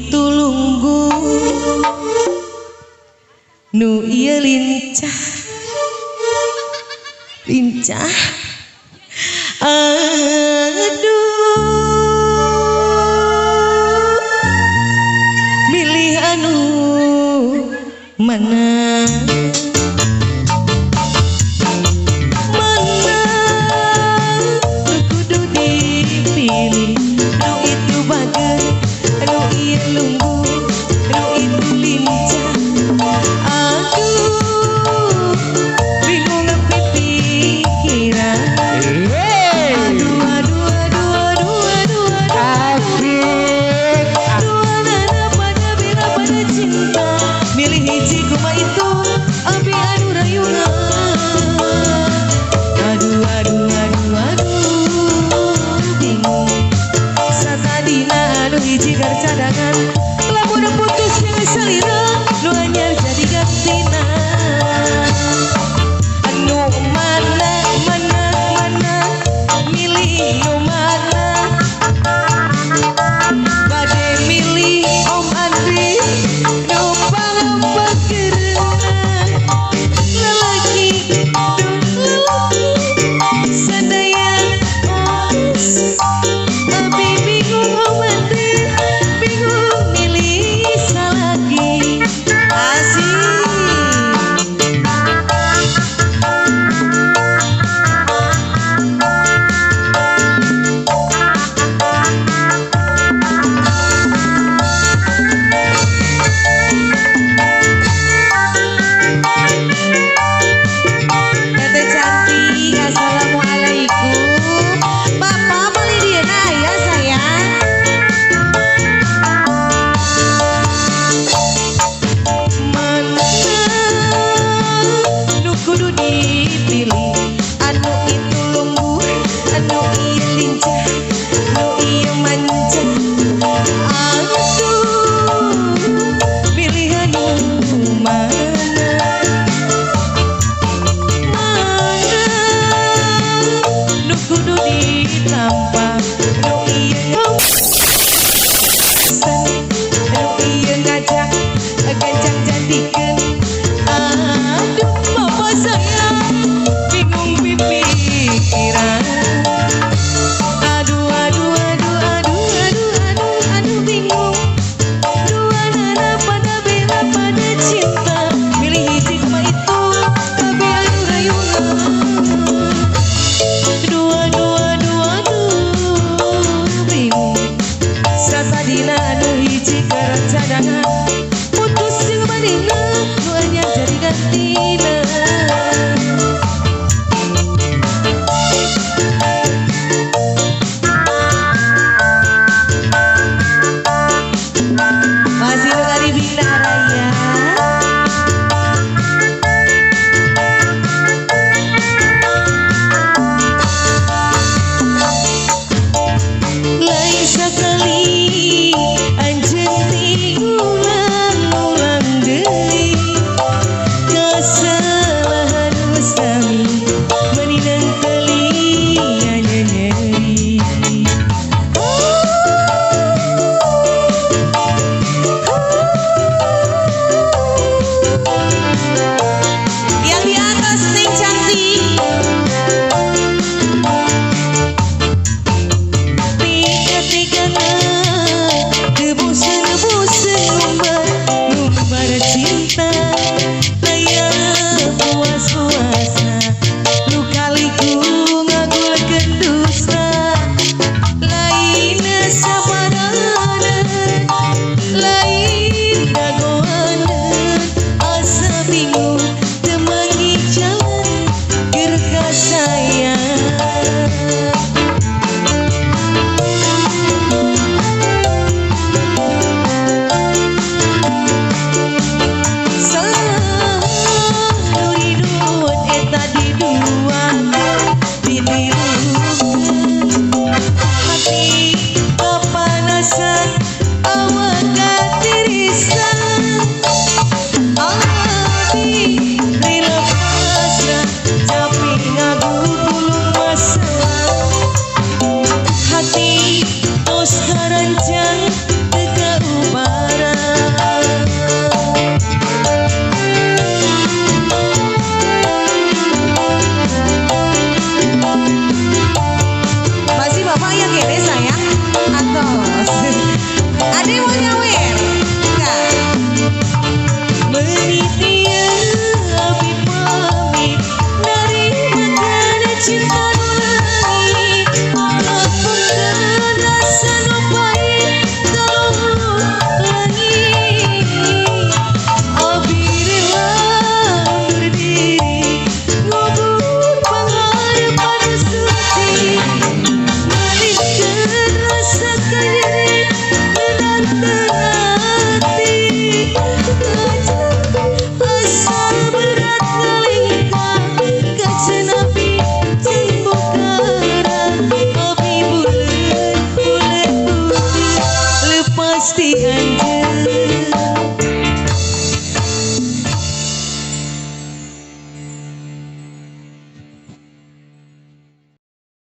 Itu lungguh, nu ieu lincah lincah. Aduh, milih anu mana? Mana nu kudu dipilih? Nu itu bager, nu ieu lungguh, nu itu lincah. Aduh, bingung pikiran. Aduh, aduh, aduh, aduh, aduh, aduh. Asik. Dua nana pada bela pada cinta. Milih hiji kuma itu, abi anu rayungan. Aduh, aduh, aduh, aduh, bingung. Satadina anu hiji gar cadangan. Lamun putus jeung salira, nu anyar jadi gantina. Anu mana, mana, mana, milih nu mana? Bade milih Om Andri, nu pangapakeurna. Lalaki, duh lalaki, sadaya oes. Abi bingung Om Andri, bingung milih salaki. Asik. Teteh cantik, assalamualaikum. Bapak beli dia ya sayang. Mana nu kudu dipilih? Anu itu lungguh, anu ieu lincah, nu ieu manja. Aduh, pilih anu mana? Mana nu kudu ditampa? Nu ieu nu ieu ngajak gancang jadikeun. Aduh, bapak sayang, bingung pikiran. Aduh, aduh, aduh, aduh, aduh, aduh, aduh, bingung. Dua nana pada bela pada cinta. Milih hiji kuma itu, tapi anu rayungan. Dua, dua, dua, aduh, bingung. Satadina anu hiji keur cadangan. Putus jeung manehna, nu anyar jadi gantina. Masih nu kali Bina Raya. Lain sakali anjeun diulang-ulang deui. Kesel. Pasti anjeun.